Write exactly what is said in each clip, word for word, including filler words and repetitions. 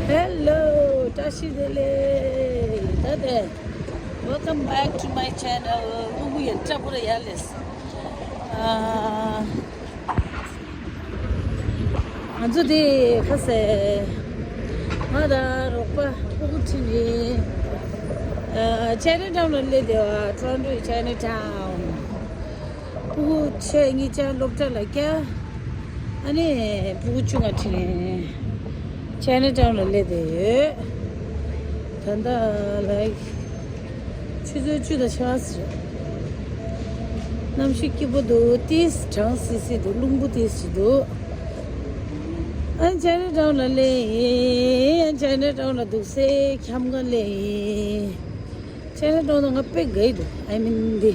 Hello, བཀྲ་ཤིས་བདེ་ལེགས། ད་དེ། Welcome back to my channel. རླུང་བུ་ཡ་བཀྲ་བོ་ར་ཡ་ལེས། ཨ། ང་ཚོ་དེ་ཁ་སེ། ང་དང་རོགས་པ་སྤུ་གུ་ཁྲིད་ནས། ཨ། ཅའི་ན་ཊའུན་ལ་སླེབས་བསྡད་པ། ཊོ་རོན་ཊོ་ཡི་ཅའི་ན་ཊའུན། སྤུ་གུ་ཆེ་གཉིས་ཆ་སློབ་གྲྭ་ལ་བསྐྱལ། ཨ་ནི་སྤུ་གུ་ཆུང་ང་ཁྲིད་ནས་ཅའི་ན་ཊའུན་ལ་སླེབས་བསྡད་ཡོད། ད་ལྟ་ལའིཀ་ཆུ་ཚོད་བཅུ་དང་ཕྱེད་ཀ་ཙམ་རེད། གནམ་གཤིས་སྐྱིད་པོ་འདུག་ཏིས་གྲང་སིལ་སིལ་འདུག་རླུང་བུ་ཏིས་ཅིག་འདུག་ཨ་ནི་ཅའི་ན་ཊའུན་ལ་སླེབས་ཡིན། ཨ་ནི་ཅའི་ན་ཊའུན་ལ་འདུག་སེ་འཁྱམ་ག་སླེབས་ཡིན། ཅའི་ན་ཊའུན་ན་ང་དཔེ་དགའ་ཡི་འདུག་ཨའི་མིན་འདི།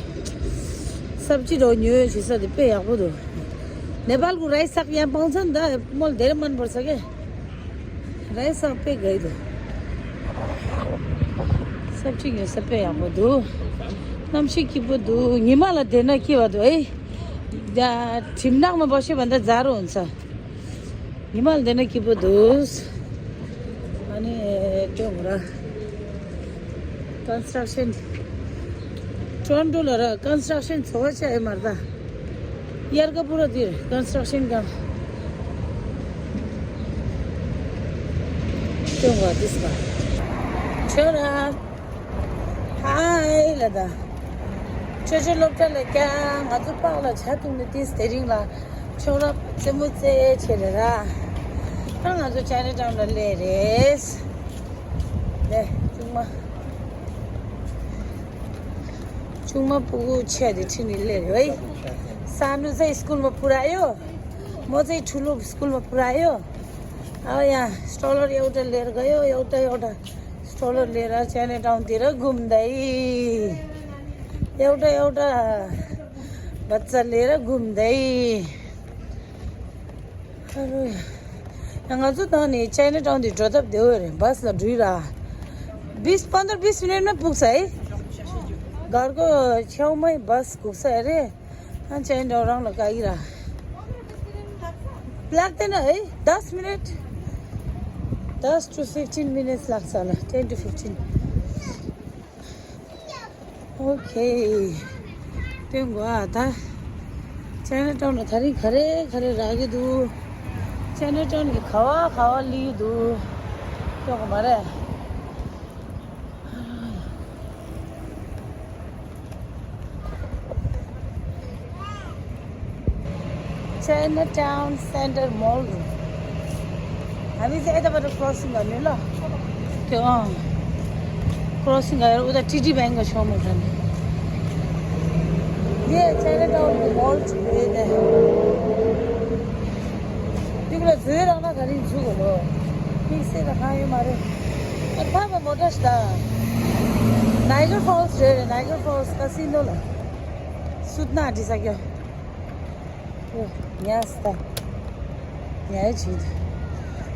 སབ་ཇི་འདྲ་ཉོས་བྱེད་ས་དེ་དཔེ་ཡག་པོ་འདུག་ནེ་པཱལ་གུ་རའི་སག་ཡང་པང་ཚན་ད་མོལ་དེར་མན་བར་ས་གེ། རའི་སག་དཔེ་དགའ་ཡི་འདུག་སབ་ཇི་ཉོ་ས་དཔེ་ཡག་པོ་འདུག་གནམ་གཤིས་སྐྱིད་པོ་འདུག་ཉི་མ་ལ་བསྡད་ན་སྐྱིད་པ་འདུག་ཨེ། ད་གྲིམ་ནག་མ་བ་ཤེས་པ་འདི་ཛ་རུ་འོན་ས། ཉི་མ་ལ་བསྡད་ན་སྐྱིད་པོ་འདུག་ཨ་ནི་སྟོན་དགོས་ར། ཀོན་སི་ཊྲག་ཤན། ཊོ་རོན་ཊོ་ལ་ར་ཀོན་སི་ཊྲག་ཤན་ཚོ་བ་ཆགས་ཡོད་མ་རེད་ད། དབྱར་ཁ་པུ་ར་འདིར་ཀོན་སི་ཊྲག་ཤན་གང་། སྟོན་དགོས་ཏིས་པ། ཁྱོད་ར། ཧའི་ལ་ད། ཆོས་ཆོས་སློབ་གྲྭ་ལ་ཀྱང་ང་ཚོ་པགས་ལ་ཇ་བཏུང་ནས་ཏིས་དེ་རིང་ལ་ཆོས་རབ་རྩེད་མོ་རྩེད་བྱེད་རེད་ར། ཨ་ང་ཚོ་ཅའི་ན་ཊའུན་ལ་སླེབས་རེད། ལེ་ཆུང་མ། ཆུང་མ་སྤུ་གུ་ཆེ་དེ་ཁྲིད་ནས་སླེབས་རེད་བའི། सानो चाहिँ स्कुलमा पुर्‍यायो। म चाहिँ ठुलो स्कुलमा पुर्‍यायो। अब यहाँ स्ट्रोलर एउटा लिएर गयो, एउटा एउटा स्ट्रोलर लिएर चाइना टाउनतिर घुम्दै। एउटा एउटा बच्चा लिएर घुम्दै। अरू, यहाँ ང་ཚོ་ད་ནི་ཅའི་ན་ཊའུན་འདི་འགྲོ་ཐབས་བདེ་བོ་རེད། བཱས་ལ་འགྲོ་ཡི་ར། बिस पन्ध्र बिस मिनेटमा पुग्छ है। घरको छेउमै बस पुग्छ अरे। अनि चाहिँ डराउन लागि र लाग्दैन है। दस मिनेट, दस to fifteen minutes लाग्छ होला। ten to fifteen। Okay। त्यो घुवा त चाइना टाउन खरी खरे खरे रागी दु। चाइना टाउन के खावा खावा ली दु। त्यो घुमा रे। चाइना टाउन सेन्टर मल। हामी चाहिँ यताबाट क्रसिङ गर्ने ल। त्यो अँ, क्रसिङ गरेर उता टिटी ब्याङ्कको छेउमा जाने। ये चाइना टाउनको मल छ, ये त्यहाँ। तिमीलाई झुएर आउन गाडी छु होला। फिक्सै त खायो मारे। अनि थाहा भयो मोटर्स त। नाइगर फल्स रे, नाइगर फल्स कसिनो ल। सुत्न आँटिसक्यो। यो यहाँ त। यहाँ है छिटो।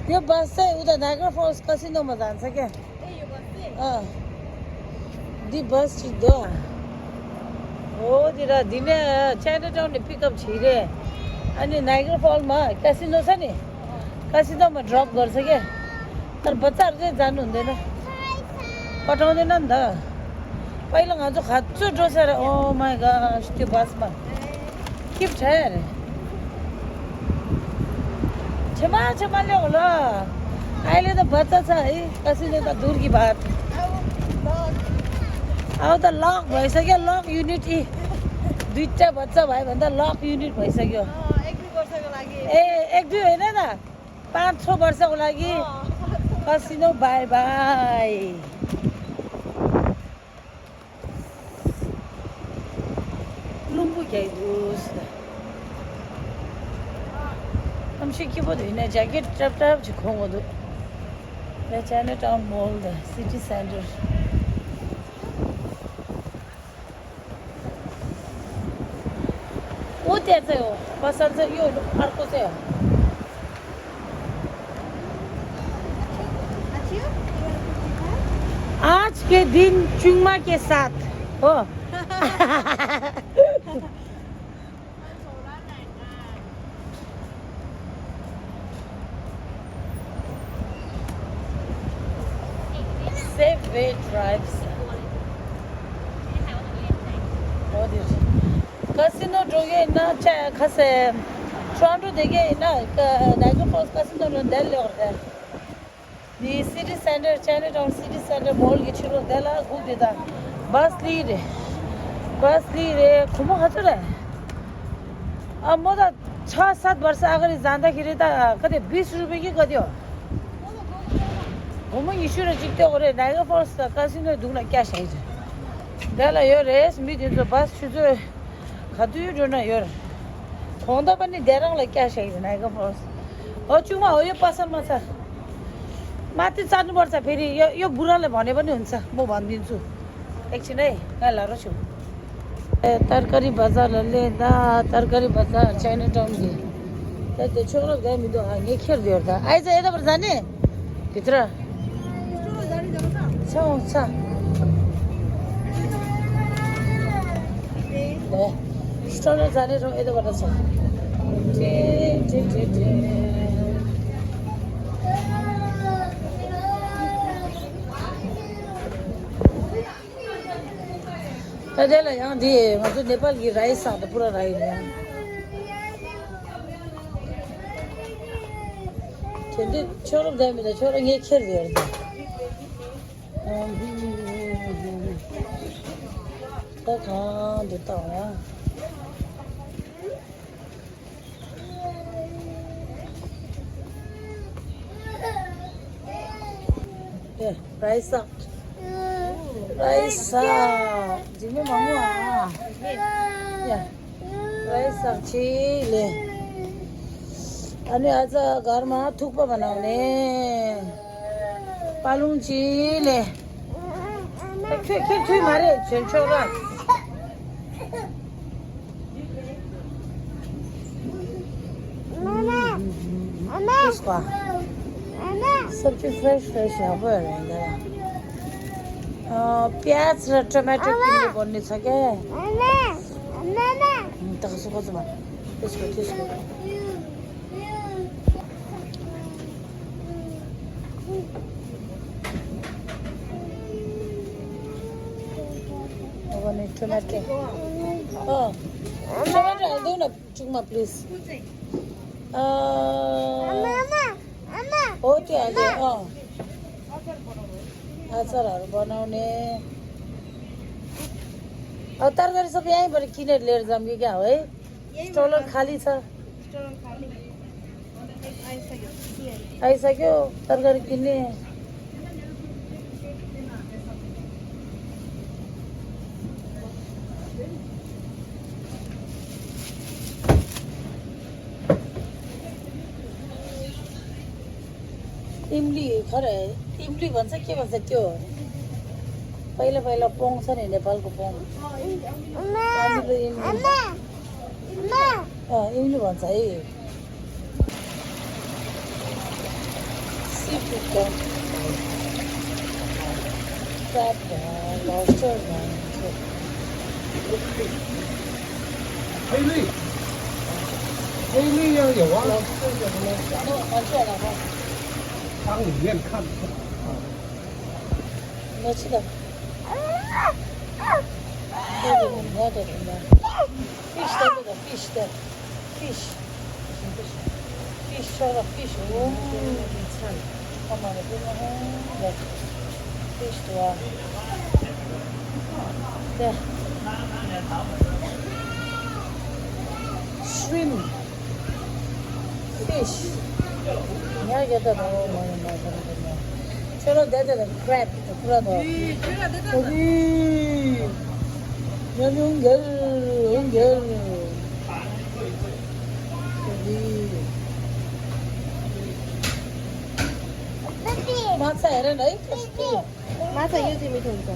यो बस चाहिँ उता नाइगर फल्स कसिनोमा जान्छ क्या। अँ। दि बस छिटो। हो दिरा दिने चाइना टाउन पिकअप छिरे। अनि नाइगर फलमा कसिनो छ नि। कसिनोमा ड्रप गर्छ क्या। तर बच्चाहरू चाहिँ जानु हुँदैन। पठाउँदैन नि त। पहिला ང་ཚོ खच्चो डोसेर, ओ माय गॉड, त्यो बसमा। के पो छ अरे। क्षमा, क्षमा ल्याऊ होला। अहिले त बच्चा छ है, कसैले त दूर की बात। अब त लक भइसक्यो, लक युनिट यी। दुईटा बच्चा भयो भने त लक युनिट भइसक्यो। अँ, एक दुई वर्षको लागि। ए, एक दुई होइन त, पाँच छ वर्षको लागि। अँ। कसिनो bye by. རླུང་བུ་རྒྱག་འདུག་ཟེར། གནམ་གཤིས་སྐྱིད་པོ་འདུག་ཡིན་ན་ཇེ་ཀེད་སྲབ་སྲབ་ཅིག་གོན་དགོས་འདུག་ད་Chinatown Mall དང་City Center། वो त्यहाँ चाहिँ हो, पसल चाहिँ यो अर्को चाहिँ हो। आज के दिन चुङमा के साथ हो। Safeway Drive. ཨོ་དེ་རེད། ཀ་སི་ནོ་འགྲོ་གི་ཡིན་ན་ཆ་ཁ་སེ། ཊོ་རོན་ཊོ་བསྡད་ཀྱི་ཡིན་ན་ཀ་Niagara Falls ཀ་སི་ནོ་ལ་འདིར་སླེབས་རེད། འདི་City Center Chinatown City Center Mall གི་ཕྱི་ལོགས་འདི་ལ་སྒུག་བསྡད་དང་། བྷ་སི་ལི་རེད། བྷ་སི་ལི་རེད། སྒོར་མོ་ག་ཚོད་རེད། ཨ་མོ་ད། ཆ་སད་བར་ས་ཨ་ག་རི་ཛན་ད་ཁི་རི་ད་ག་དེ་བིས་རུ་པེ་ཀི་ག་དེ་ཡོ། སྒོར་མོ་ཉི་ཤུ་རེ་གཅིག་སྟེར་དགོས་རེད། Niagara Falls ད་ཀ་སི་ནོའི་སྡུག་ལ་སྐྱ་བཞག་ཡིན། དེ་ལ་ཡོད་རེད། མི་དེ་ཚོ་བྷ་སི་ཆུ་ཚོད་ག་དུས་འགྲོ་ན་ཡོད་རེད། གོང་ད་པ་ནི་དེ་རང་ལ་སྐྱ་བཞག་ཡིན། Niagara Falls ཨོ་ཆུང་མ་ཨོ་ཡོད་པ་སར་མ་ཚ། མ་དེ་ཙ་ནུ་བར་ཚ་ཕེ་རི་ཡོ་ཡོ་བུ་ར་ལ་བ་ནེ་པ་ནི་ཧུན་ཚ་མོ་བ་མིན་ཚུ། ཨེག་ཆི་ནའི་ང་ལ་རོ་ཆུ། ཨེ་ཏར་ཀ་རི་བ་ཛར་ལ་སླེབས་ད། ཏར་ཀ་རི་བ་ཛར་ཆའི་ན་ཊའུན་གི། ད་དེ་ཕྱོགས་རོགས་ག་མི་འདུག་ཨ་ངས་ཁྱེར་དེ་ཡོད་ད། ཨའི་ཛ་ཨེ་ད་བར་ཛ་ནི། དེ་ཏྲ། ཚ་འོང་ཚ། ལེ། སི་ཊོལ་ཛ་ནི་རོ་ཨེ་ད་བར་ཛ་ཚ། ཏི་ཏི་ཏི་ཏི། ད་དེ་ལ་ཡང་འདི་ང་ཚོ་ནེ་པཱལ་གྱི་རའི་སག་དང་པུ་ར་རའི་ལ་ཡང་། དེ་འདི་ཕྱོགས་རོགས་བསྡད་མི་འདུག་ཕྱོགས་རོགས་ངས་ཁྱེར་ཡོད་རེད། ད་གང་འདི་ལྟ་བ་ཡང་། ཨེ། རའི་སག་རའི་སག་འཇིགས་མེད་མང་པོ་ཨ། ཡ། རའི་སག་ཅིག་ལེ། ཨ་ནི་ཨ་ཙ་གར་མ་ཐུག་པ་བ་ནང་ནས། པ་ལུང་ཅིག་ལེ། ཁྱོད་ཁྱོད་ཁྱོད་མ་རེད་བྱོན་ཆོག་ར། This one. सब्जी फ्रेश फ्रेश यहाँ पर है। प्याज र टमाटर किन्ने पर्ने छ क्या? तक सुख छ त्यसको त्यसको। अब नि टमाटर। अँ। टमाटर हालिदेऊ न चुकमा प्लिज। अँ। हो त्यो हालिदियो अँ। अचारहरू बनाउने। अब तरकारी सब यहीँबाट किनेर लिएर जाऊँ कि क्या हो है? स्टलर खाली छ। आइसक्यो तरकारी किन्ने। इमली खरे। इमली भन्छ के भन्छ त्यो? पहिला पहिला पाउँछ नि नेपालको पाउँ। पानीको इमली। अँ इमली भन्छ है। Seafood का crab का lobster का 黑绿，黑绿要有啊。Lobster का lobster，那我拿出来了哈。汤里面看。那是的。那个，那个，那个。 Fish 다 그다 fish 다 fish. Fish 저거 fish. 오. Come on, come on. Fish 좋아. 네. Shrimp. Fish. ཉ་རྒྱ་ད་རོ་མ་ཡིན་པ་ཁོ་རང་ཁོ་ན། ཁྱོད་རང་བསྡད་དེ་ལ་crab ཁོ་ར་དོ། ཉ་ཉུང་འགལ་འོང་འགལ། མ་ཚ་ཡ་ར་ན་ཡིག་ཁ་ཤི་ཁུ་ཡོད། Masa yusing mi thong sa.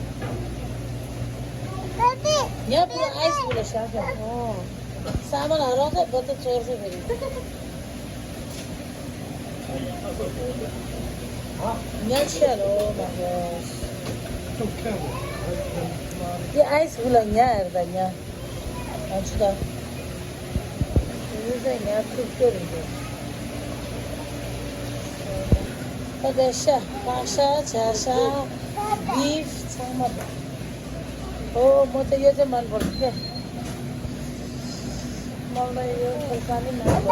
Nya pura ice gula shaka. Oh. Sama la rota bata chor se beri. Nya chalo ma gosh. Ye ice gula nya erda nya. Achuda. Yuza nya kukyo rinpo. Padasha, pasha, chasha. Beef ཚང་མ་འདུག་ཨོ་མོ་ཚོ་ཡོད་ཚད་མང་པོ་རེད། མང་ལ་ཡོད་ཚད་ས་ནི་མང་པོ་རེད།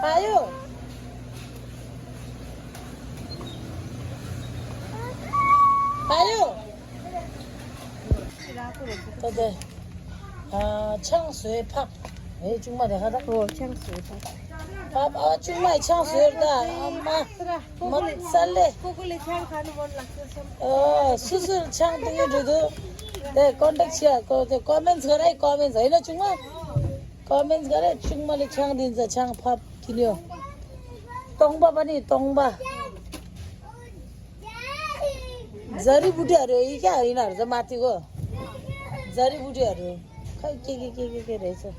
ཕ་ཡུལ། ཕ་ཡུལ། ད་དེ། ཨ། ཆང་བཟོས་ཕབ། ཨེ་ཆུང་མ་དེ་ཧ་ད། ཨོ་ཆང་བཟོས་ཕབ། ཕབ། ཨ་ཆུང་མ་ཆང་བཟོས་ད། ཨ་མ། མ་ས་ལེ། ཨ་སུ་སུ་ཆང་འཐུང་གི་འགྲོ་འདུག་དེ་ཀོན་ཊེག་བྱས། ཀོ་དེ་ཀོ་མེན་ཊི་ག་རེ། ཀོ་མེན་ཊི་ཡིན་ན་ཆུང་མ། ཀོ་མེན་ཊི་ག་རེ། ཆུང་མ་ལ་ཆང་འཐུང་ཟེར། ཆང་ཕབ་ཀི་ལིའོ། སྟོང་པ་པ་ནི་སྟོང་པ། ཛ་རི་བུ་ཏི་ཨ་རེ་ཡི་ཀ་ཡིན་ན་རེ་མ་ཏི་གོ། ཛ་རི་བུ་ཏི་ཨ་རེ། ཁ་ཀེ་ཀེ་ཀེ་ཀེ་ཀེ་རེ་ཚོ།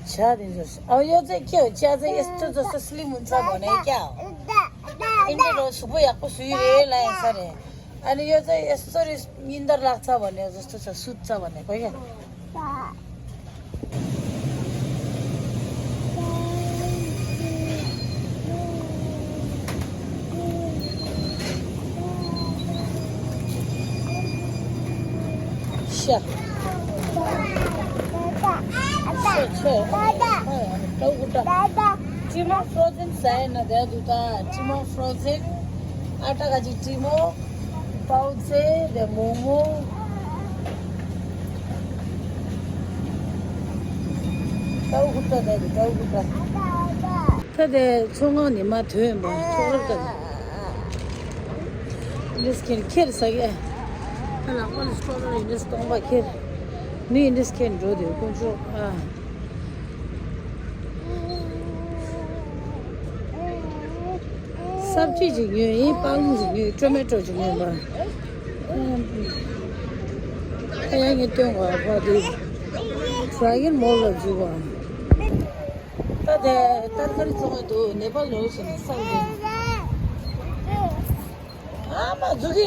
ཆ་དེ་ཚོ་ཨ་ཡོད་ཚེ་ཀེ་ཆ་ཚེ་ཡེ་སྟོད་ཚོ་སོ་སི་ལི་མུན་ཚ་བོ་ནས་ཀ། ཨིན་དེ་རོ་སུ་པོ་ཡག་པོ་སུ་ཡི་རེ་ལ་ཡིན་ས་རེ། ཨ་ནི་ཡོད་ཚེ་ཡེ་སོ་རི་ཉིན་དར་ལག་ཚ་བོ་ནས་ཟོ་སྟོད་ཚོ་སུད་ཚ་བོ་ནས་གོ་ཡ། ཤ། ཤ་ཤ། ཨ་ཡ་ཏའུ་ཀུ་ཏ། ཀྲིམ་ཨོ་ཕྲོ་ཛེན་ཟ་ཡ་ན་དེ་དུ་ད། ཀྲིམ་ཨོ་ཕྲོ་ཛེན། ཨ་ཏ་ག་ཅིག་ཀྲིམ་ཨོ། པའོ་ཙེ་དེ་མོག་མོག་ཏའུ་ཀུ་ཏ་དེ་དུ་ཏའུ་ཀུ་ཏ། ད་དེ་ཚོང་ཁང་ནས་མ་ཐོན་པ་ཚོགས་རབ་ད། འདྲེས་ཁེར་ཁེར་ཟ་གི། ཨ་ལག་པ་ལ་སྤྲོ་ར་འདྲེས་སྟོང་པ་ཁེར། མི་འདྲེས་ཁེར་འགྲོ་དུས་དཀོན་མཆོག་ཨ། སབ་ཅི་ཅིག་ཉོས་ཡིན། སྤང་ལུང་ཅིག་ཉོས། ཊོ་མེ་ཊོ་ཅིག་ཉོས་པ། ཨ་ཡ་ངས་སྟོན་གོ་བ་དེ། ཌ་ར་གོན་མོལ་ལ་འཛུལ་བ། ད་དེ་ཏར་ཀ་རི་བཙོང་གི་འདུག་ནེ་པཱལ་ལོག་ཕྱིན་ནས་བསམ་གི། ཨ་མ་འཛུལ་གི་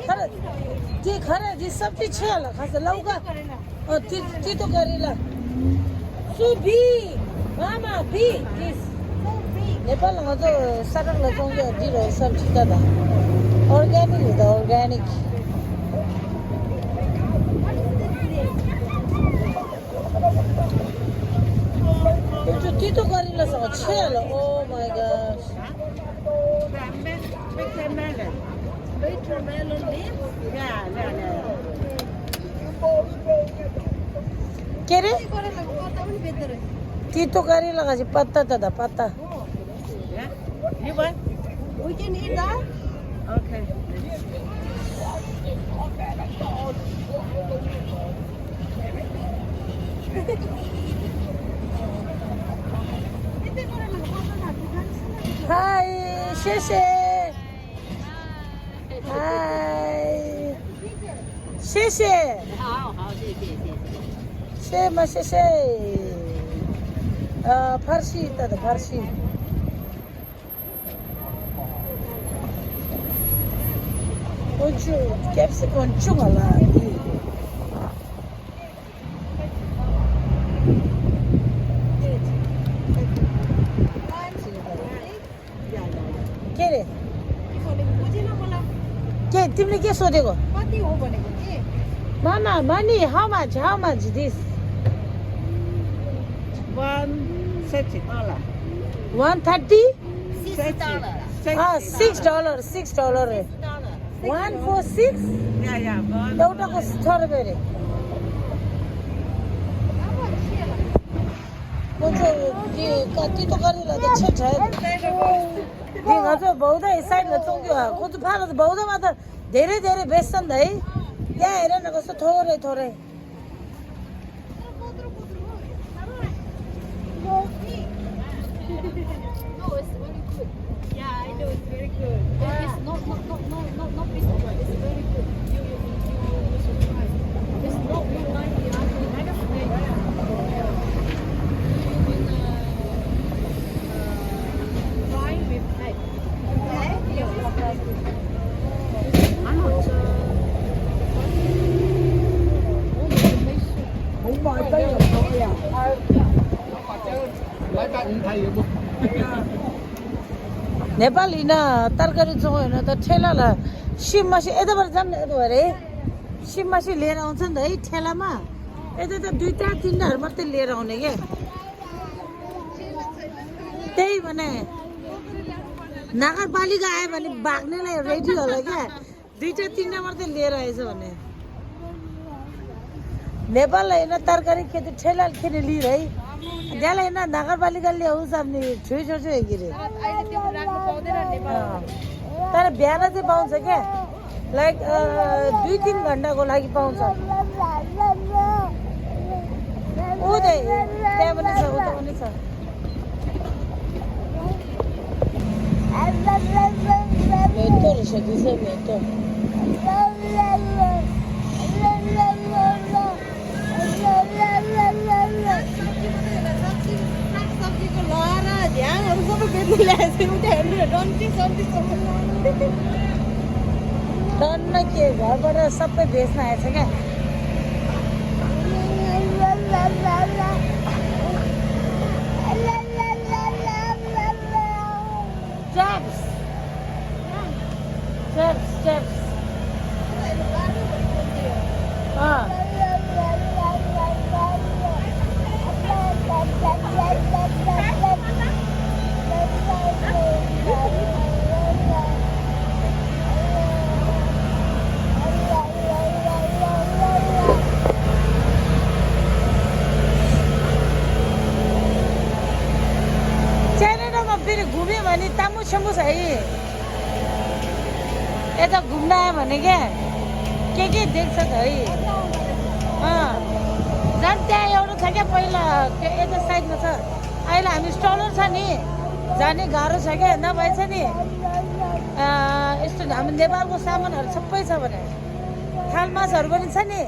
ཁ་ར། དེ་ཁ་ར་དེ་སབ་ཅི་ཆེ་ལ་ཁ་ས་ལའུ་ཀ། ཨ་དེ་དེ་ཏོ་ཀ་རི་ལ། སུ་བི། ཨ་མ་བི། དེ་ནེ་པཱལ་ལ་ང་ཚོ་ས་ཁྲག་ལ་བཙོང་གི་འདི་རོ་སབ་ཅི་ད་ད། ཨོར་གེ་ནིག་རེད་ད་ཨོར་གེ་ནིག། ཁོ་ཚོ་ཏི་ཏོ་ཀ་རི་ལ་ཟ་བ་ཆེ་ལ། Oh my gosh. Bitter melon. Bitter melon leaf? Yeah, yeah, yeah. ཀེ་རེ། ཏི་ཏོ་ཀ་རི་ལ་ག་ཞིག་པ་ཏ་ཏ་ད་པ་ཏ། Yeah? You want? We can eat that? Okay. Hi, 谢谢。Hi。谢谢。好，好，谢谢，谢谢。谢吗？谢谢。呃，ཕར་ཤི་ད་ད་ཕར་ཤི། ཀོང་ཅུ། ཀེབ་སི་ཀོང་ཅུ་ང་ལ་འདི། ཀེ་རེ། ཀེ་ཏིམ་ལི་ཀེ་སོ་དེ་གོ། Mama, money, how much? How much this? One thirty dollar. One thirty? Six dollar. Ah, six dollar, six dollar. One for six? Yeah, yeah, one. एउटा को छ रुपियाँ अरे। ཁོ་ཚོ་འདི་ཀ་ཏི་ཏོ་ཀ་རི་ལ་ད་ཆེ་དྲགས། འདི་ང་ཚོ་བོའུ་ད་ཡི་སའིཌ་ལ་བཙོང་རྒྱུ་ཨ། ཁོ་ཚོ་ཕར་ལ་བོའུ་ད་མ་ད་དེ་རེ་དེ་རེ་བེ་སན་ད་ཡི། ཡ་ཨེ་ར་ན་ག་སོ་ཐོ་རེ་ཐོ་རེ། No, it's very good. Yeah, I know it's very good. But it's not, not, not, not, not, not bitter. It's very good. You, you, you, you, you should try. It's not, not like the other, like a snake. Nepal ཡིན་ན་ཏར་ཀ་རི་བཙོང་ཡོད་ན་ད་ཁྲེ་ལ་ལ་ཤི་མ་ཤི་ཨེ་ད་བར་ཙམ་ཨེ་ད་བར་རེད། ཤི་མ་ཤི་ལེ་རང་ཚོ་འདི་ཁྲེ་ལ་མ་ཨེ་ད་ད་དུས་ད་དེ་འདྲ་མ་དེ་ལེ་རང་ནས་གེ་དེ་ཡིན་མ་ནས་नगरपालिका आयो भने भाग्नेलाई रेडी होला क्या दुईटा तिनटा मात्रै लिएर आएछ भने नेपाललाई होइन तरकारी खेती ठेला खेल्ने लिइरहे त्यहाँलाई होइन नगरपालिकाले ल्याउँछ अनि ठुलो छोटो हेरेर तर बिहान चाहिँ पाउँछ क्या लाइक दुई तिन घन्टाको लागि पाउँछ ऊ चाहिँ त्यहाँ पनि छ उता पनि छ मेतो रहेछ दुई सय मेतो सागसब्जीको लहरा ध्यानहरू सबै बेच्नु ल्याएछ उनीहरूले डन्टी सन्टी सबै टन्न के घरबाट सबै बेच्न आएछ क्या Chips. Chips, chips. Ah. ཅེ་ནེ་ནོ་མ་པི་རི་གུ་མི་མ་ནི་ཏ་མུ་ཆེན་པོ་ས་ཡི། ཨེ་ད་གུམ་ན་ཡ་མ་ནི་གེ། ཀེ་ཀེ་དེག་ས་ད་ཡི། ཨ། ཛན་ཏེ་ཡོ་རུ་ཚ་ཀེ་པོ་ཡི་ལ་ཀེ་ཨེ་ད་སའིད་མ་ཚ། ཨ་ཡི་ལ་ཨ་ནི་སི་ཊོ་ལར་ཚ་ནི། ཛན་ནི་ག་རུ་ཚ་ཀེ་ན་བའི་ཚ་ནི། ཨ། ཨེ་སི་ཏུ་ནི་ཨ་མི་ནེ་པཱལ་གོ་ས་མ་ན་རུ་ཚ་པོ་ཡི་ཚ་བ་ནི། ཐལ་མ་ཚ་རུ་བ་ནི་ཚ་ནི།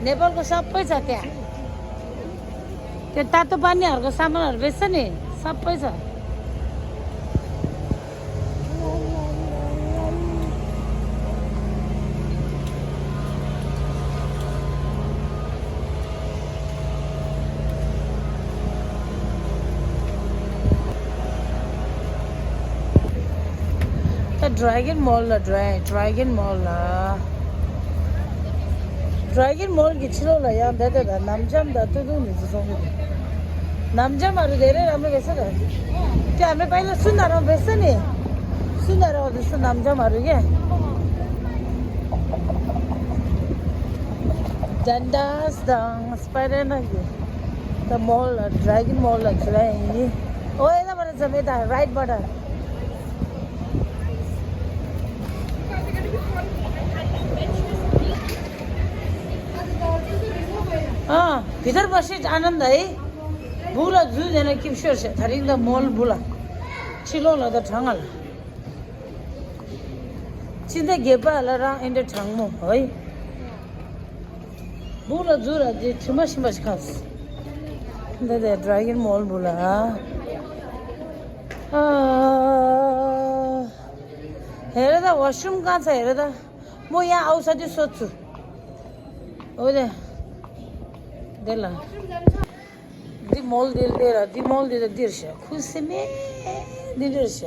ནེ་པཱལ་གོ་ས་པོ་ཡི་ཚ་ཀེ། त्यो तातो पानीहरूको सामानहरू बेच्छ नि सबै छ ད་Dragon Mall ལ་འགྲོ་ཡ། Dragon Mall ལ། Dragon Mall གི་ཕྱི་ལོགས་ལ་ཡང་འདི་འདི་དང་ནམ་ཇམ་དང་ཏུ་ཏུ་ནི་ཚོ་ཚོང་གི་འདུག་ནམ་ཇམ་ཨ་རུ་དེ་རེ་ར་མེ་གེ་ས་ར། ཏི་ཨ་མེ་པའི་ལ་སུ་ན་རོ་བེ་ས་ནི། སུ་ན་རོ་དེ་སུ་ནམ་ཇམ་ཨ་རུ་གེ། ཌན་ཌ་སི་དང་སི་པའི་ཌར་མན་གི། ད་མོལ་ལ་Dragon Mall ལ་འཛུལ་ཡ་ཡིན། ཨོ་ཨེ་ལ་མ་ར་ཛ་མེ་ད་རའིཊ་བ་ད། ཨ། भित्र बस्ने आनन्द है। बुला जु जना किप्स्योर छ। थारिङ द मल बुला। छिलो ल द ठाङल। चिन्ता गेपा ल र इन्ड ठाङमो है। बुला जु र जे छिमा छिमा खास। द द Dragon Mall बुला। आ। हेर द वासरुम कहाँ छ हेर द। म यहाँ आउँछ त्यो सोध्छु। हो दे। दे ल। दि मोल दिल दे र दि मोल दिल दिर्श। खुसी मे दिर्श।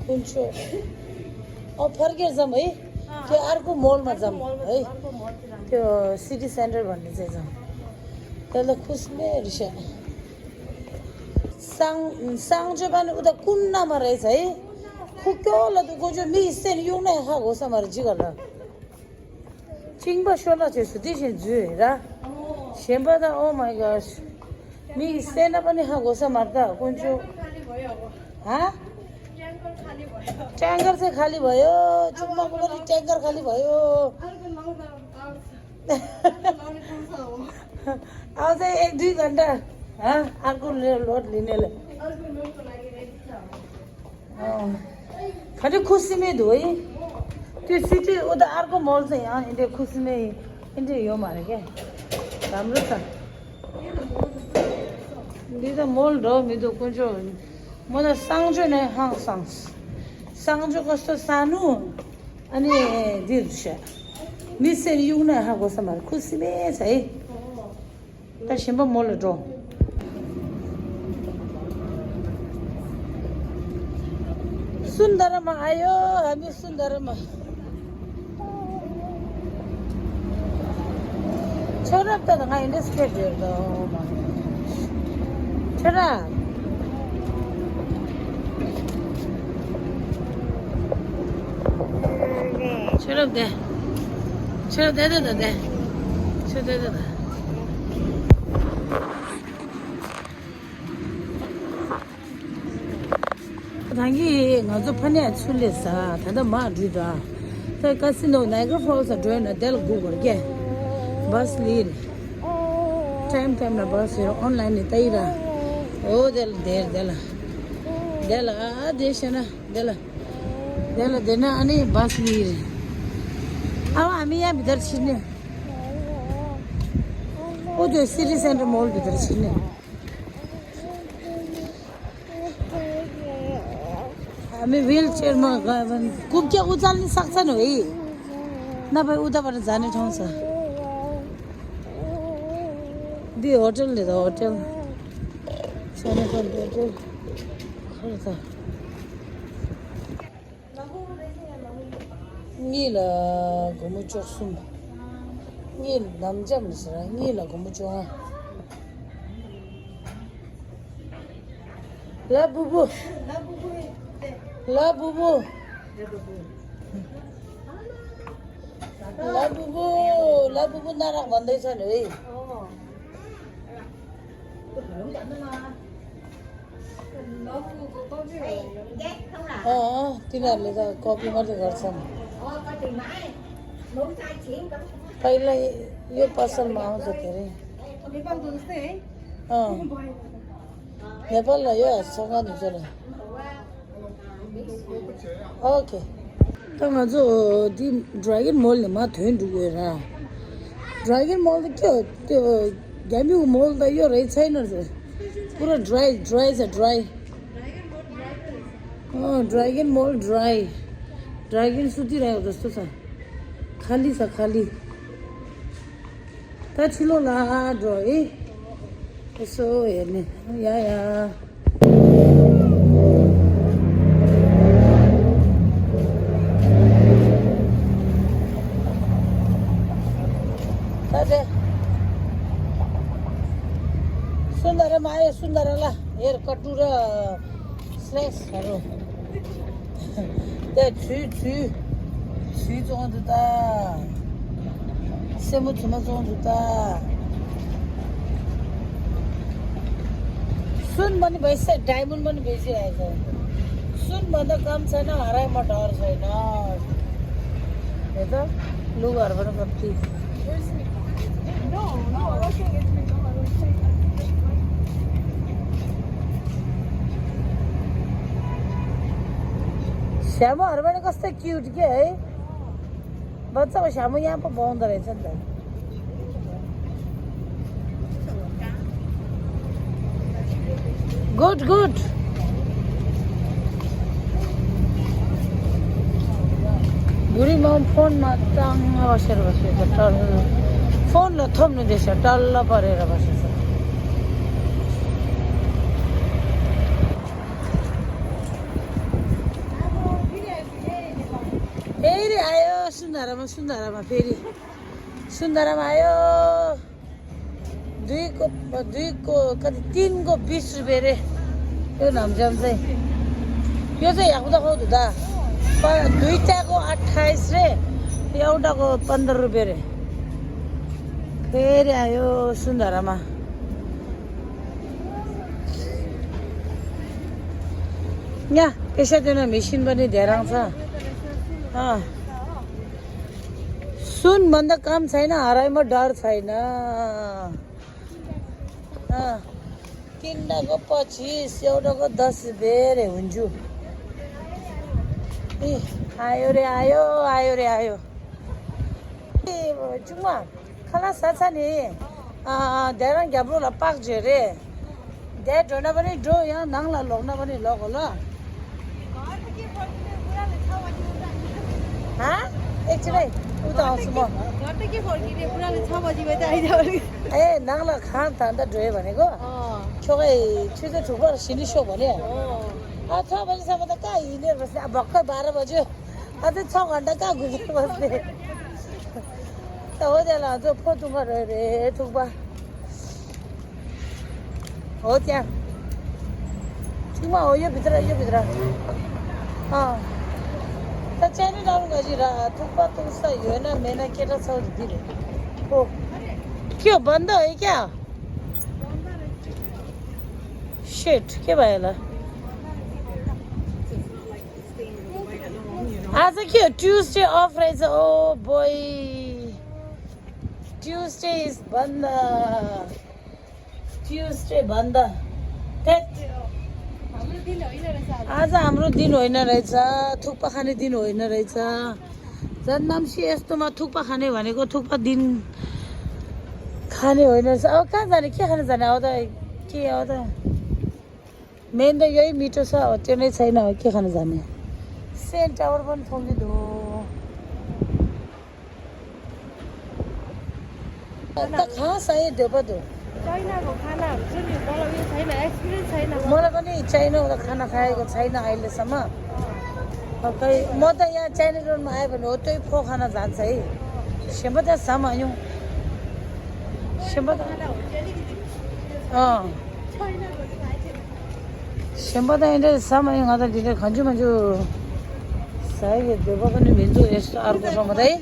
कुन्चो। अ फर्केर जाम है। त्यो अर्को मोलमा जाम है। त्यो सिटी सेन्टर भन्ने चाहिँ जाम। त्यसले खुसी मे रिस। साङ साङ जो बानी उता कुन्नामा रहेछ है। खुक्यो ल त गोजो मी सेन युङ नै हा घोसा मार जिगल। चिङबा शोला चाहिँ सुधि चाहिँ जु हेर। शेम्बा त oh my gosh। मी सेना पनि हा घोसा मार त कुन्चो। हाँ? ट्याङ्कर चाहिँ खाली भयो। चुम्माको पनि ट्याङ्कर खाली भयो। अब चाहिँ एक दुई घन्टा। हाँ? अर्को लोड लिनेले। खालि खुसीमै धोइ। त्यो सिटी उता अर्को मल चाहिँ यहाँ इन्डिया खुसीमै इन्डिया यो मारे क्या। राम्रो छ। दुईटा मल ढो मिदो कुन चाहिँ म त साङ्चो नै हाङ साङ्स। साङ्चो कस्तो सानो अनि दिर्स। मिसेर युग नै हाको समार खुसीमै छ है। ད་ཞིམ་པ་མོ་ལ་འགྲོ། सुन्दरम आयो, हामी सुन्दरम। छोरा त ང་ཨིན་ཌི་སི་ཊི་ཡོད་དོ། छोरा। छोरा दे। छोरा दे दे दे दे। छोरा दे दे दे། ད་གིན་ང་ཚོ་ཕ་ནས་ཚུར་སླེབས་ས། ད་ལྟ་མར་འགྲོ་ད། ད་ཀ་སི་ནོ་ནཱི་ཀ་ར་ཕོལ་སི་འགྲོ་ན་དེ་ལ་སྒུག་དགོས་རེད། བྷ་སི་ལེན། ཊའིམ་ཊའིམ་ལ་བྷ་སི་ཡོད། ཨོན་ལའིན་ནས་ལྟ་ཡི་ར། ཨོ་དེ་ལ་དེ་དེ་ལ། དེ་ལ་ཨ་ཨ་དེ་བྱས་ན་དེ་ལ། དེ་ལ་དེ་ན་ཨ་ནི་བྷ་སི་ལེན་རེད། ཨ་བ་ཨ་མི་ཡ་བི་དར་ཕྱིན་ནས། ཨོ་དེ་སི་ཊི་སེན་ཊར་མོལ་བི་དར་ཕྱིན་ནས། ཨ་མི་ཝིལ་ཅེར་མ་ག་ཀུབ་ཀྱ་ཨུ་ཙལ་ནི་སག་ཚ་ནོ་ཨི། ན་པའི་ཨུ་ད་པར་ཛ་ནི་ཐོང་ས། འདི་ཧོ་ཊེལ་ནི་ད་ཧོ་ཊེལ། ས་ནི་ཀོན་ཧོ་ཊེལ། ཁར་ད། གཉིས་ལ་སྒོར་མོ་བཅུ་གསུམ། གཉིས་ལ་ནམ་འཇམ་ཟེར་གཉིས་ལ་སྒོར་མོ་བཅོ་ལྔ། ལ་བུ་བུ། ལ་བུ་བུ། ལ་བུ་བུ། ལ་བུ་བུ་ན་རག་མ་འདོད་ས་རེད། ཨ་ཨ་དེ་ན་ལས་ཀ་ཀོ་པི་མར་དེ་གར་སམ། ཕ་ཡི་ལ་ཡོད་པ་སལ་མ་ཧོ་ཟ་དེ་རེད། ཨ། ནེ་པཱལ་ལ་ཡོད་ཨ་ཚོ་ང་ནི་ཚོ་ལ། ཨོ་ཁེ། ད་ང་ཚོ་འདི་ཌ་ར་གོན་མོལ་ནས་མར་ཐོན་འགྲོ་གི་ཡོད་ར། ཌ་ར་གོན་མོལ་དུ་སྐྱོད་དེ་རྒྱ་མིའི་མོལ་ད་ཡོད་རེད་ཚའི་ནར་ཟེར། པུ་ར་ཌ་རའི་ཌ་རའི་ཟེར་ཌ་རའི། ཨོ་ཌ་ར་གོན་མོལ་ཌ་རའི། ཌ་ར་གོན་སུ་དི་ར་ཡོད་ད་སུ་ས། ཁ་ལི་ས་ཁ་ལི། ད་ཕྱི་ལོགས་ལ་འགྲོ་ཨེ། ཨེ་སོ་ཡ་ནི་ཡ་ཡ། ད་དེ། སུ་ན་ར་མ་ཡེ་སུ་ན་ར་ལ་ཡེར་ཀ་ཏུ་ར། སེ་ས་རོ། དེ་ཚུ་ཚུ། ཚུ་བཙོང་དུ་ད། སེ་མོ་ཚུ་མ་བཙོང་དུ་ད། सुन मनी वैसे डायमंड मनी बेची रहेगा। सुन मतलब काम छैन, हराइमा डर छैन। हेर त, लुगाहरू पनि कति। No, no, I was saying it's because I was saying स्यामोहरू पनि कस्तो क्युट के है। बच्चाको स्यामो यहाँ पो पाउँदो रहेछ नि त। Good good. बुढीमा फोनमा टल्ल बसेर बसेको छ, टल्ल। फोनलाई थप्नु दिएछ, टल्ल परेर बसेछ। फेरि आयो सुन्धारामा, सुन्धारामा फेरि। सुन्धारामा आयो। दुईको, दुईको कति, तिनको बिस रुपियाँ रे। यो नाम चाहिँ, यो चाहिँ याकुदा खाउ दुदा। प-, दुईटाको अट्ठाइस रे, एउटाको पन्ध्र रुपियाँ रे। फेरि आयो सुन्धारामा। यहाँ पेसा देन मेसिन पनि धेर आउँछ। अँ। सुनभन्दा कम छैन, हराइमा डर छैन। अँ, तिनवटाको पच्चिस, एउटाको दस रुपियाँ रे हुन्जु। ए, आयो रे आयो, आयो रे आयो। ए, चुमा, खला साछा नि, अँ, धेर ग्याब्रो ल पाक जे रे। ད་འགྲོ་ན་པ་ནི་འགྲོ། ཡང་ནང་ལ་ལོག་ན་པ་ནི་ལོག་གོ་ལ། ཧ། ཨེ་ཅི་རེད། ཨུ་ད་ཨང་སུ་མོ། ཨེ་ནང་ལ་གང་ད་ད་འགྲོ་ཡ་པ་ནི་གོ། ཁྱོ་གའི་ཆུ་ཚོད་དྲུག་པར་ཞི་ནི་ཤོག་པ་ནི། ཨ་ཚོགས་པ་ཟེར་བ་ད་ཀ་ཡིན་ནི་རེད་ཟེར། ཨ་བག་ཁ་བར་བ་ཅོ། ཨ་ཚོགས་ཚོགས་ག་འདྲ་ཀ་དགོས་ཀྱི་རེད་ཟེར། ད་འོ་དེ་ལ་ཚོ་ཕོ་ཐུག་པ་རེད་རེད་ཐུག་པ། འོ་ཀྱ། ཐུག་མ་འོ་ཡོད་བི་ཏྲ་ཡོད་བི་ཏྲ། ཨ། ད་ཅན་ནི་ནང་ལ་ཞིག་ར་ཐུག་པ་ཐུག་ས་ཡོད་ན་མེད་ན་སྐད་གྲགས་ཚ་བོ་འདི་རེད། ཨོ། ཁྱོད་བན་ད་ཨེ་ཀྱ། Shit, क्या भाई ला? आज के Tuesday off रहेछ। Oh boy, Tuesday is बन्द। Tuesday बन्द। आज हाम्रो दिन होइन रहेछ। थुक्पा खाने दिन होइन रहेछ। जन्मसी यस्तोमा थुक्पा खाने भनेको थुक्पा दिन खाने होइन रहेछ। अब कहाँ जाने, के खान जाने? अब त के, अब त मेन त यही मिठो छ, अब त्यो नै छैन, अब के खान जाने? सेन्ट टावर पनि थोकिदियो। त कहाँ सही ढोपा दो। चाइनाको खानाहरू चाहिँ नि मलाई उयो छैन, एक्सपिरियन्स छैन। मलाई पनि चाइनाको खाना खाएको छैन अहिलेसम्म। खै, म त यहाँ चाइना टाउनमा आयो भने हो, त्यही फोखाना जान्छ है। सेम्बा त सामायौँ। सेम्बा त अँ। सेम्बा त यिनीहरू सामायौँ, ང་ད་འདི་འདྲ་གང་ཅི་མ་ཅི་ཟ་ཡི་འདོད་པ་ཀ་ནི་མི་འདུག་ཨེ་སོ་ཨར་གོ་སོང་མ་ད་ཡི།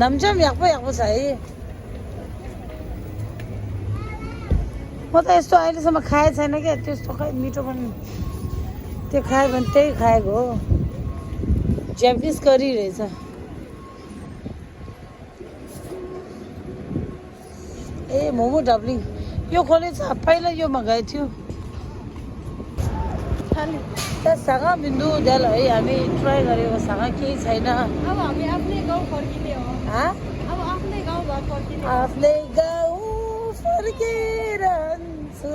ཨ། ནམ་ཅམ་ཡག་པོ་ཡག་པོ་ཟ་ཡི། म त यस्तो अहिलेसम्म खाएको छैन क्या, त्यस्तो खै मिठो पनि। त्यो खायो भने त्यही खाएको हो। ज्यापनिज करी रहेछ। ए मोमो डब्लिङ। यो खोलेछ, पहिला यो मगाएको थियो। खाने। त सागा बिन्दु देल है, हामी ट्राई गरेको सागा केही छैन। अब हामी आफ्नै गाउँ फर्किने हो। हाँ? अब आफ्नै गाउँ घर फर्किने हो। आफ्नै गाउँ फर्केर आउँछु।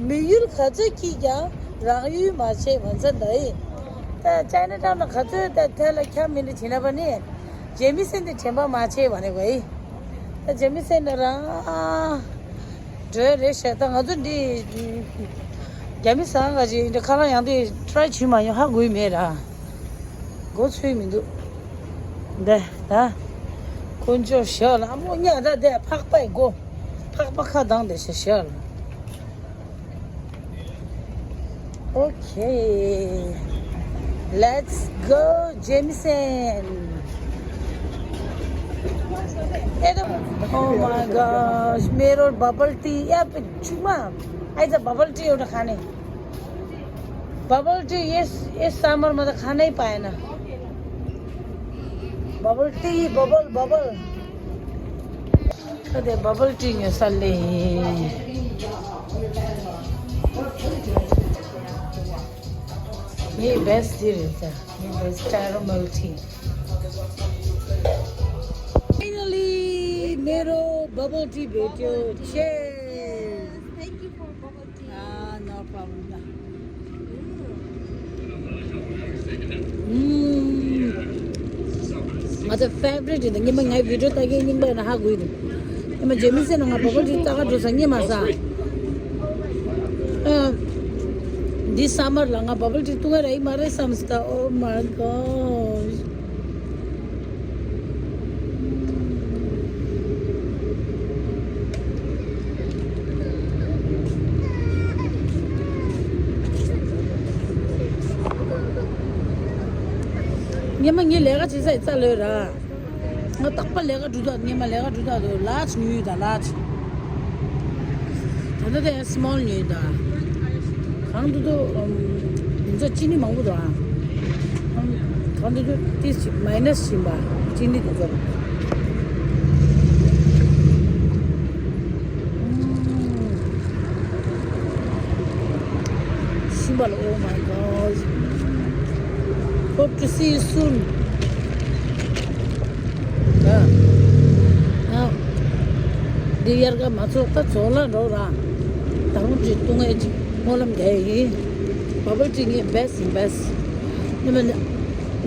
मियुल खच कि क्या, रागयु माछे भन्छ नि त है। त चाइना टाउनमा खच त त्यसलाई क्या मिल्ने थिएन भने जेमिसेन त ठेम्बा माछे भनेको है। त जेमिसेन र ड्रे रेस त ང་ཚོ་འདི་རྒྱ་མི་ཟ་ག་ཅིག་འདི་ཁ་ལག་ཡང་འདི་ཊ་རའི་བྱུས་མ་ཡོང་ཧ་གོ་ཡི་མེད་ར། མགོ་ཚོས་མི་འདུག་འདི་ད་དཀོན་མཆོག་ཞབས་ལ་ཨ་མོ་ཉ་ད་དེ་ཕག་པའི་མགོ་ཕག་པ་ཁ་གདངས་དེ་ཞབས་ཞབས་ལ། Okay, let's go, Jameson. Oh my gosh, मेरो बबल टी या छुमा। आइज बबल टी एउटा खाने। बबल टी यस यस समरमा त खानै पाएन। Bubble tea, bubble, bubble. कतै बबल टी न्यु सल्ले। यही बेस्ट टी रहेछ। यही बेस्ट caramel tea। Finally मेरो बबल टी भेट्यो। Cheers। Thank you for bubble tea. Ah, no problem. ང་ཚོ་ཕེ་ཝ་རི་ཊི་ཡིན་ད། སྙེ་མ་ངའི་བི་ཌིའོ་ལྟ་མཁན་རྙིང་པ་ཡིན་ན་ཧ་གོ་ཡི་འདུག་སྙེ་མ་ཇེ་མི་སན་ང་བོ་ཀོ་ཅི་ལྟ་ག་འགྲོ་ས་སྙེ་མ་ས། ཨ། འདི་སམ་མར་ལ་ང་བ་བལ་ཊི་བཏུང་ཡ་རག་གི་མ་རེད་བསམ་སི་ད། Oh my gosh. སྙེ་མ་ངའི་ལས་ཀ་བྱེད་ས་ཡི་རྩ་ལོས་ར། ང་རྟག་པར་ལས་ཀ་འགྲོ་དུས། སྙེ་མ་ལས་ཀ་འགྲོ་དུས་ལར་ཇི་ཉོས་ཡོད་ད། ལར་ཇི། ད་ལྟ་དེ་སི་མོལ་ཉོས་ཡོད་ད། གང་འདུག་འདུག་ཨམ། དེ་ཚོ་ཅི་ནི་མང་པོ་འདུག་ཨ། ཨམ། གང་འདུག་འདུག་ཏིས་ཅིག་མའི་ནས་ཡིན་པ། ཅི་ནི་དེ་ཚོ། ཤིམ་པ་ལ། Oh my God. Hope to see you soon. ཨ། ཨ། འདི་དབྱར་ཁ་མ་ཚོགས་ད་ཚོགས་ལ་འགྲོ་ར། ད་རུང་ཅིག་བཏུང་ངེས་ཅིག་སྨོན་ལམ་རྒྱག་ཡིན། བ་བལ་ཊི་ངའི་བེ་སི་ཡིན་བེ་སི། ནི་མ་ནི་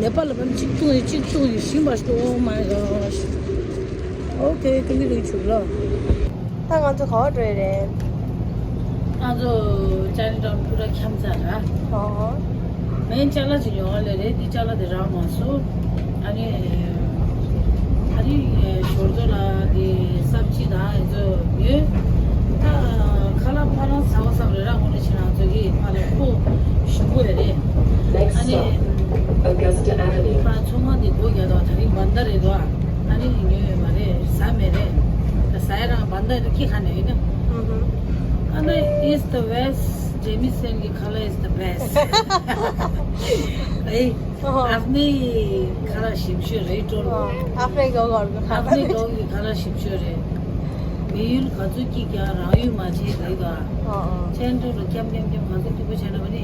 ནེ་པ་ལ་བམ་ཅིག་བཏུང་ཡིན་ཅིག་བཏུང་ཡིན། ཤིམ་པ་ཞིག Oh my gosh. ཨོ་ཁེ། ཀུན་གྱིས་རིགས་བྱུང་ལོ། ད་ང་ཚོ་ག་པར་འགྲོ་ཡི་རེད། ང་ཚོ་ཅའི་ནི་ཊའུན་པུ་ར་འཁྱམས་ཚར་ར། ཨོ། མེན་ཅ་ལག་ཅིག་ཡོང་བ་ལས་རེད། འདི་ཅ་ལག་དེ་རག་མ་སོང་། ཨ་ནི། ཨ་ནི་ཞོར་དུ་ལ་དེ་སབ་ཅི་དང་ཨེ་ཚོ་ཉོས། ད་ཁ་ལག་ཕ་རང་ཚ་བ་ཚ་བ་རེད་ར། དངོས་གནས་བྱས་ན་ང་ཚོ་གི་ཕ་ལ་ཁོ་ཞིམ་པོ་ཡོད་རེད། ཨ་ནི། ཕ་ཚོང་ཁང་དེ་སྒོ་རྒྱག་དོ། ད་རིང་བན་ད་རེད་དོ། ཨ་ནི་ཉོས་ཡོད་མ་རེད། ཟ་མེད་རེད། ད་ཟ་ཡ་རང་བན་ད་དུ་ཁྱི་ཁ་ནས་ཡིན་ན། ཨ་ནི་is the best. ཇེ་མི་སན་གི་ཁ་ལག is the best. ཨེ། ཨོ། ཨབ་ནི་ཁ་ལག་ཞིམ་ཤོས་རེད་ཀྲོ། ཨོ། ཨབ་ནི་གོ་གོ་གོ། ཨབ་ནི་གོ་གི་ཁ་ལག་ཞིམ་ཤོས་རེད། མི་ཡུལ་ག་ཚོད་སྐྱིད་ཀྱང་རང་ཡུལ་མ་བྱེད་རེད་ག། ཨོ་ཨོ། ཅའི་ནི་ཊའུན་ལ་འཁྱམ་འཁྱམ་འཁྱམ་ག་ཚོད་སྐྱིད་པོ་བྱས་ན་བ་ནི།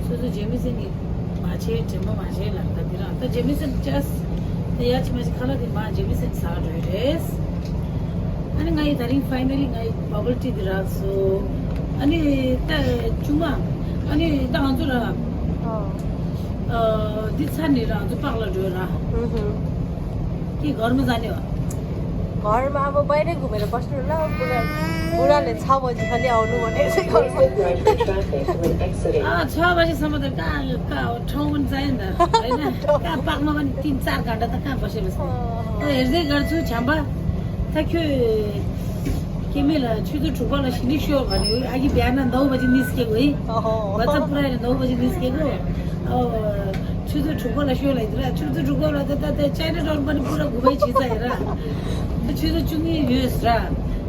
སོ་སོ་ཇེ་མི་སན་གི་མ་བྱེད། དྲན་པ་མ་བྱེད་ལ། ད་དེ་རང་ད་ཇེ་མི་སན་ཅས་ད་ཡ་ཆི་མ་ཆི་ཁ་ལག་དེ་མ་ཇེ་མི་སན་ཟ་འགྲོ་རེད། ཨ་ནི་ང་ཡི་ད་རིང་ཕའི་ནལ་ལི་ང་ཡི་བ་བལ་ཊི་དེ་རག་སོང་། ཨ་ནི་ད་ཆུང་མ། ཨ་ནི་ད་ང་ཚོ་ར། ཨོ། ཨ། འདི་ཚར་ནས་རང་ཚོ་པགས་ལ་འགྲོ་ར། ཧུམ་ཧུམ། के घरमा जाने हो? घरमा अब बाहिरै घुमेर बस्नु ल। बुढा, बुढाले छ बजी खालि आउनु भनेको चाहिँ घरमा। अँ, छ बजीसम्म त कहाँ, कहाँ हो, ठाउँ पनि चाहियो नि त, होइन? कहाँ पार्कमा पनि तिन चार घन्टा त कहाँ बसेर बस्ने? अँ। त हेर्दै गर्छु छ्याम्बा। त के, के मेला, छुजु ठुक्क ल सिनी सियो भन्यो। अघि बिहान नौ बजी निस्केको है। अहो। मतलब पुरा नौ बजी निस्केको। अब छुजु ठुक्क ल सियो लाइदिएर, छुजु ठुक्क ल त, त, त चाइना टाउन पनि पुरा घुमाइ छिर्छ हेर। छुजु चुङ्गी युएस र।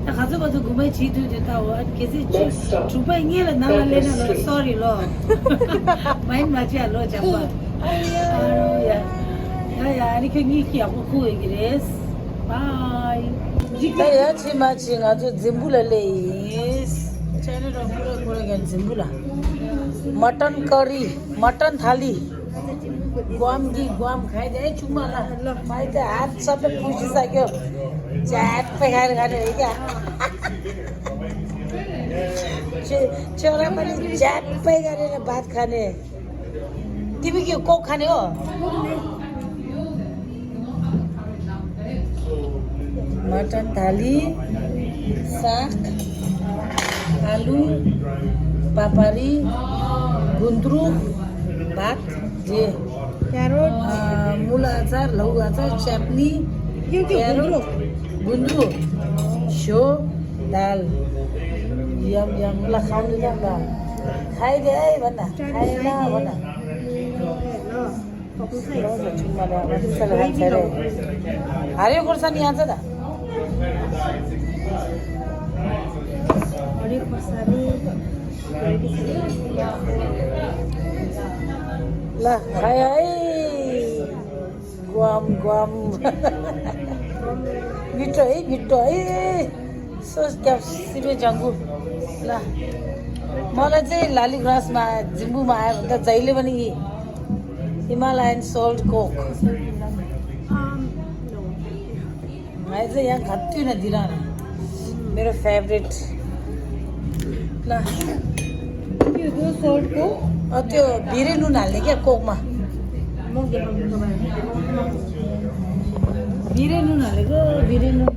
त खाँचो बाजु घुमाइ छिर्दियो त हो। अनि के चाहिँ छु-, ठुक्क ल नाला लेन ल, सरी ल। माइन्ड मा चाहिँ हालो छ्याम्बा। अँ, या। या, या, अनि के नि के अब खु हेगिरेस। बाई। त या छिमा छि ང་ཚོ་རྫིང་བུ་ལ་སླེབས་ཡིན། ཅའི་ནི་ཊའུན་པུ་ར་ཁོ་ར་ག་རྫིང་བུ་ལ། मटन करी, मटन थाली। ग्वाम कि ग्वाम खाइदे है छुमा ला। भाइ त हात सबै खुसी सक्यो। च्याप्पै खाएर खाने हो क्या? छे-, छोरा पनि च्याप्पै गरेर भात खाने। तिमी के कोक खाने हो? मटन थाली, साग, आलु, पापडी, गुन्द्रुक, भात, जे। क्यारोट। अँ, मुला अचार, लौका अचार, चटनी, के के क्यारोट, गुन्द्रुक? गुन्द्रुक, झ्यो, दाल। यम, यम, ल खाउनु जाऊँ ल। खाइदे है भन, खाएन भन। ल। ल, ल, चुम्मा ले, अब त्यसैले खान्छ अरे। हरियो खोर्सानी यहाँ छ त। हरियो खोर्सानी। ल, खायो है। ग्वाम, ग्वाम। मिठो है, मिठो है। सो क्या सिबे जङ्गु। ल, मलाई चाहिँ लाली ग्रासमा, जिम्बुमा आयो भने त जहिले पनि यी हिमालयन सोल्ट कोक। भाइ चाहिँ यहाँ खत्तिन दिरान। मेरो फेभरेट। ल। त्यो, त्यो सोल्ट कोक? अँ, त्यो भिरै नुन हाल्ने क्या कोकमा। म देखाउँछु तपाईँलाई। भिरै नुन हालेको, भिरै नुन।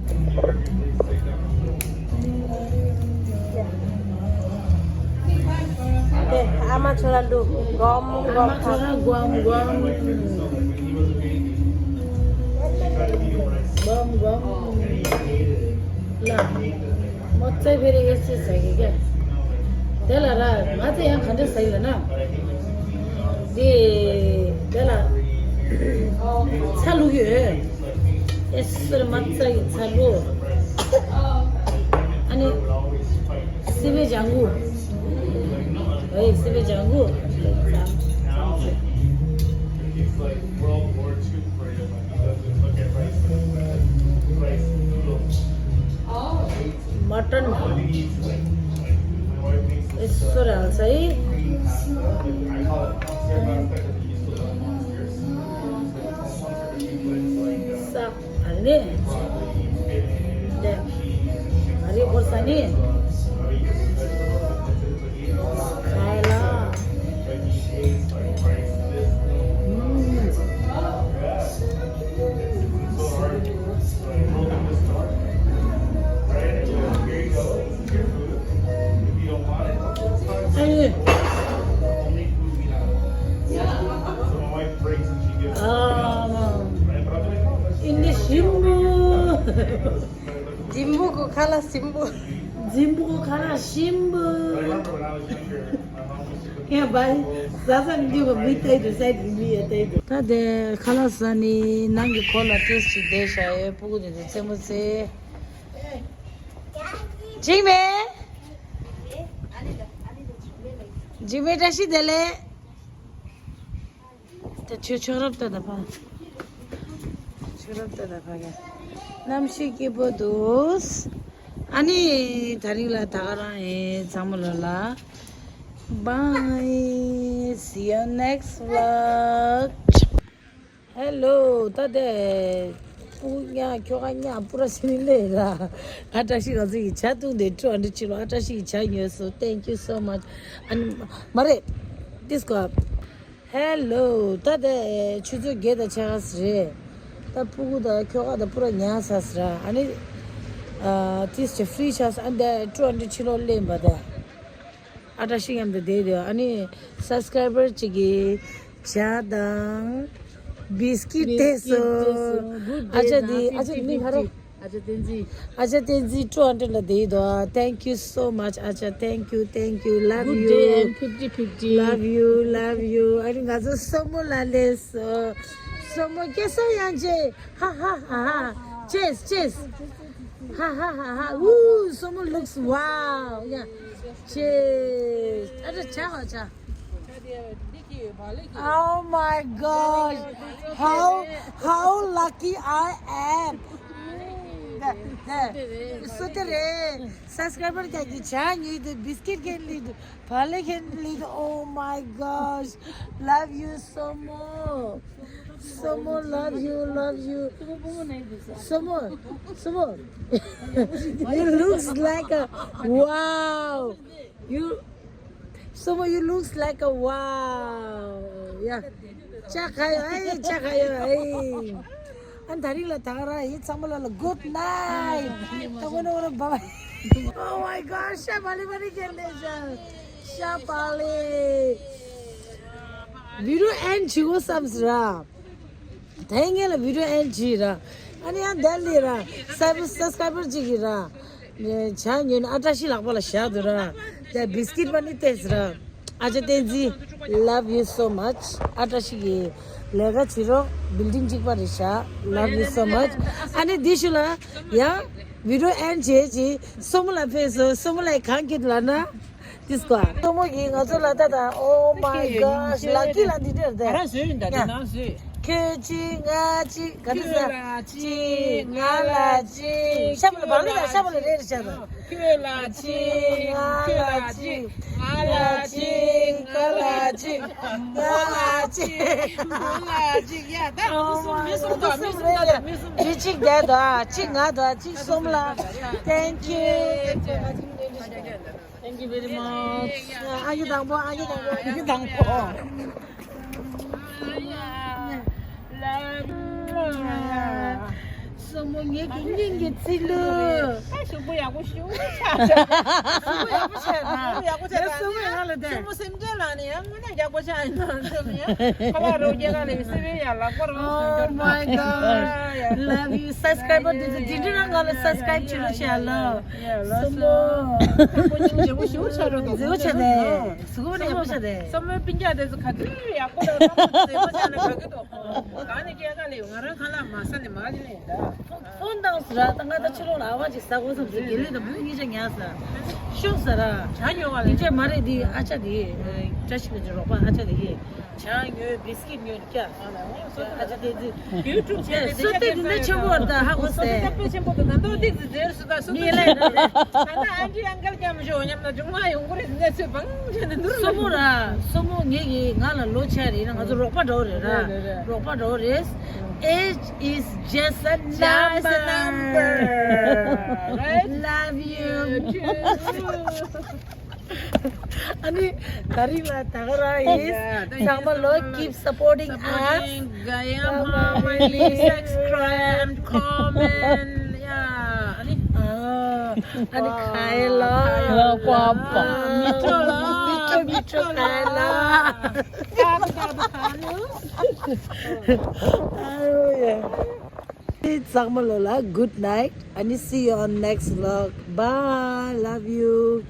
ए, आमा छोरा लु, गम, गम आमा खा। छोरा गम, गम। गम, गम। ल। म चाहिँ फेरि यस्तो छ कि क्या, त्यसलाई र म चाहिँ यहाँ खाँदै छैन। दे, त्यसलाई छालु के हो, यसरी मात्रै छालु। अनि सिबे जाँगु है, सिबे जाँगु। मटन यसो हाल्छ है। साग हाल्ने। हरियो खोर्सानी। खाएला। འཛིན་པོ་གི་ཁ་ལག་ཞིམ་པོ། འཛིན་པོ་གི་ཁ་ལག་ཞིམ་པོ། ཡ་བའི་ཟ་ས་མི་འདུག་ག་མི་ལྟ་དུས་སའི་དུ་མི་ཡ་ལྟ་དུས། ད་དེ་ཁ་ལག་ཟ་ནི་ནང་གི་ཁོ་ལ་ཏོག་ཙམ་བསྡད་བཞག་ཡོད། ཕྲུ་གུ་དེ་ཚོ་རྩེད་མོ་རྩེ། འཇིགས་མེད། འཇིགས་མེད་བཀྲ་ཤིས་བདེ་ལེགས། ད་ཆོས་ཆོས་རབ་ཏུ་ད་ཕ། ཆོས་རབ་ཏུ་ད་ཕ་ག་གནམ་གཤིས་སྐྱིད་པོ་འདུག་ཨ་ནི་ད་རིང་ལ་ད་ག་རང་ཨེ་ཚང་མ་ལོ་ལ། Bye. See you next vlog. Hello. ད་དེ་པུ་ཉ་ཁྱོ་ག་ཉ་པུ་ར་སི་ནི་ལེ་ར། ཨ་བཀྲ་ཤིས་ང་ཚོ་ཡི་ཇ་བཏུང་དེ་ཁྲོ་ཨ་འདྲ་ཆི་ལོ། ཨ་བཀྲ་ཤིས་ཡི་ཇ་ཉོས་སོ། Thank you so much. ཨ་ནི་མ་རེད། This go up. Hello. ད་དེ་ཆུ་ཚོད་བརྒྱད་དང་ཕྱེད་ཀ་ཙམ་རེད། ད་ཕྲུ་གུ་དང་ཁྱོ་ག་དང་པུ་ར་ཉལ་ས་ཟེར། ཨ་ནི་ཨ་ཏིས་ཅི་ཧྥི་རི་ཆགས་ས། ཨ་འདི་ཁྲོ་ཨ་འདྲ་ཆི་ལོ་ལེན་པ་དེ། ཨ་བཀྲ་ཤིས་མཉམ་དུ་བསྡད་དེ། ཨ་ནི་སབ་སི་ཀ་རའི་བར་གཅིག་གིས་ཇ་དང་བིས་ཀིཊ་སྟེར་སོང་། ཨ་ཅག་འདི་ཨ་ཅག་འདི་མིང་ག་རེ། ཨ་ཅག་བསྟན་འཛིན། ཨ་ཅག་བསྟན་འཛིན་ཁྲོ་ཨ་འདྲ་ལ་བསྡད་དོ། Thank you so much ཨ་ཅག Thank you, thank you. Love you. Good day and fifty fifty. Love you, love you. ཨ་རི་ང་ཚོ་སོ་མོ་ལ་སླེབས་སོ། སོ་མོ་སྐྱེ་སོ་ཡང་ཆེ། ཧ་ཧ་ཧ་ཧ། Cheers, cheers. ཧ་ཧ་ཧ་ཧ། Ooh, སོ་མོ looks wow. Yeah. Cheers. ཨ་ཅག་ཆ་ཧ་ཆ། Oh my gosh, how how lucky I am. ད་ད་སུ་དེ་རེད། སབ་སི་ཀ་རའི་བར་རྒྱག་གི་ཇ་ཉོས་འདུག་བིས་ཀིཊ་ཁྱེར་སླེབས་འདུག་བག་ལེབ་ཁྱེར་སླེབས་འདུག Oh my gosh, love you so much. So much, love you, love you. So much, so much. You looks like a wow. You, Somo, you looks like a wow. Yeah. ཅག་ཁ་ཡོ་ཨེ། ཅག་ཁ་ཡོ་ཨེ། ཨ་ད་རིང་ལ་ད་ག་རང་ཡིན། ཚང་མ་ལ་ལ་good night. ད་ངོ་ནོ་ངོ་ནོ་bye bye. Oh my god, ཤ་བ་ལི་བ་ལི་ཁྱེར་ལེ་ཤ། ཤ་བ་ལི། བི་ཌི་ཡོ་ཨེན་ཌི་བྱེད་དགོས་བསམ་ཟེར་ར། དེ་ངས་ལ་བི་ཌི་ཡོ་ཨེན་ཌི་བྱས་ར། ཨ་ནི་ཡང་དེ་ལས་ར། སབ་སབ་སི་ཀ་རའི་བར་གཅིག་གིས་ར། ཇ་ཉོས་ནས་ཨ་བཀྲ་ཤིས་ལག་པ་ལ་བཞག་འདུག་ར། དེ་བིས་ཀིཊ་པ་ནི་ཏེས་ར། ཨ་ཅག་བསྟན་འཛིན། Love you so much. ཨ་བཀྲ་ཤིས་ཀྱིས་ལས་ཀ་བྱེད་རོགས། བིལ་ཌིང་གཅིག་པ་རེད་ཤག Love you so much. ཨ་ནི་འདི་ཤུ་ལ་ཡང་བི་ཌི་ཡོ་ཨེན་ཌི་བྱས་ཀྱི་སོ་མོ་ལ་ཕེབས་སོ། སོ་མོ་ལ་གང་གི་ལ་ན། This go. སོ་མོ་གིས་ང་ཚོ་ལ་ད་ད། Oh my gosh, lucky ལ་འདི་འདྲ་རེད། ང་རང་བཟོས་ཡིན་ད། དེ་ནང་བཟོས། ཁྱོད་གཅིག་ང་གཅིག་ག་དུས་ཟེར། གཅིག་ང་ལ་གཅིག་ཤ་མ་ལ་བག་ལེབ་ལ་ཤ་མ་ལ་རེ་རེ་བྱ་དང་། ཁྱོད་ལ་གཅིག་ང་ལ་གཅིག་ང་ལ་གཅིག་ང་ལ་གཅིག་ང་ལ་གཅིག་ང་ལ་གཅིག་ཡ་ད་ང་ཚོ་གསུམ་མི་གསུམ་དང་མི་གསུམ་དང་མི་གསུམ། གཅིག་གཅིག་བསྡད་དང་། གཅིག་ང་དང་གཅིག་སོ་མོ་ལ། Thank you. Thank you very much. ཨ་ཡེ་དང་པོ། ཨ་ཡེ་དང་པོ། ཨ་ཡེ་དང་པོ། སོ་མོ་ངེད་ཀྱི་སྙིང་གི་ཚིལ་ལུ། ཨ་ཞུ་པོ་ཡག་པོ་ཞུ། ཞུ་པོ་ཡག་པོ་བྱས་ན། ཞུ་པོ་ཡག་པོ་བྱས་ན། སོ་མོ་ཡང་ལ་དེ། སོ་མོ་སེམས་ཅན་ལ་ནི་ཡང་དངོས་གནས་ཡག་པོ་བྱས་ཡིན་ན་སོ་མོ་ཡང་། ཁ་ལག་རོ་རྒྱལ་ཁ་ལས་སེ་བའི་ཡ་ལག་པ་རོ། Oh my god, love you. སབ་སི་ཀ་རའི་བར་དེ་ཚོ་འདི་འདྲ་རང་ང་ལ་སབ་སི་ཀ་རའིབ་བྱེད་རོགས་བྱས་ལ། སོ་མོ། ཁོ་སྙིང་རྗེ་པོ་ཞུ་བྱ་རོགས་དང་། མཛེས་པོ་བྱས་ཏེ། གཟུགས་པོ་ནས་ཡག་པོ་བྱས་ཏེ། སོ་མོའི་སྤུན་ཀྱག་དེ་ཚོ་ག་དུས་ཡག་པོ་དང་སོ་མོ་མཛེས་པོ་བྱས་ནས་ག་གི་དོ། གང་ནས་སྐྱེལ་ག་ལས་ང་རང་ཁ་ལག་མ་ཟ་ནས་མ་ལས་ད། ཕོན་བཏང་ཟེར་ར། ད་ང་ད་ཕྱི་ལོགས་ལ་ཨ་བ་ཅིག་ཟ་དགོས་བསམ་ཟེར། དགེ་ལེགས་དང་བུ་གཉིས་ཆ་ཉལ་ཟེར། ཤོག་ཟེར་ར། ཇ་ཉོ་བ་ལ་ཡིན་ཆད་མ་རེད། དེ་ཨ་ཅག་དེ་བཀྲ་ཤིས་པའི་རོགས་པ་ཨ་ཅག་དེ་ཇ་ཉོས། བིས་ཀིཊ་ཉོས་ཀྱ། ཨ་ཅག་དེ་དེ་ཡུ་ཊུབ་ཆེ་ནས་སོ་ཏེ་དེ་འདྲ་ཆེན་པོ་བར་ད་ཧ་གོ་ཟེར། སོ་ཏེ་དཔེ་ཆེན་པོ་དང་ད་འདོད་ཏིག་ཙི་ཟེར་སུ་ད་སོ་ཏེ་ཆེན་པོ་ད་ད་ཨན་ཊི་ཨང་ཀལ་སྐྱབས་ཞོག་ཉམས་ན་ཇུང་མ་ཡོང་གི་རེད། འཛིན་གྲྭ་ཚོས་བང་བྱས་ནས་འདུར། སོ་མོ་ར། སོ་མོ་ངེད་ཀྱི་ང་ལ་ལོ་ཆེ་རེད་ན། ང་ཚོ་རོགས་པ་འདྲ་བོ་རེད་ར། རེད་རེད་རེད། རོགས་པ་འདྲ་བོ་རེད། Age is just a number. Right? Love you. ཨ་ནི་ད་རིང་ལ་ད་ག་རང་ཡིན། ཚང་མ་ལོ་keep supporting us. Gayam Harmony, subscribe and comment. Yeah. ཨ་ནི་ཨ་ནི་ཁ་ཡེ་ལ། ཡ་ཀ་པ། མི་ཏྲོ་ལ། མི་ཏྲོ་མི་ཏྲོ་ཁ་ཡེ་ལ། ཨ་ཡོ་ཡ། ཚང་མ་ལོ་ལ་good night. ཨ་ནི་see you on next vlog. Bye. Love you.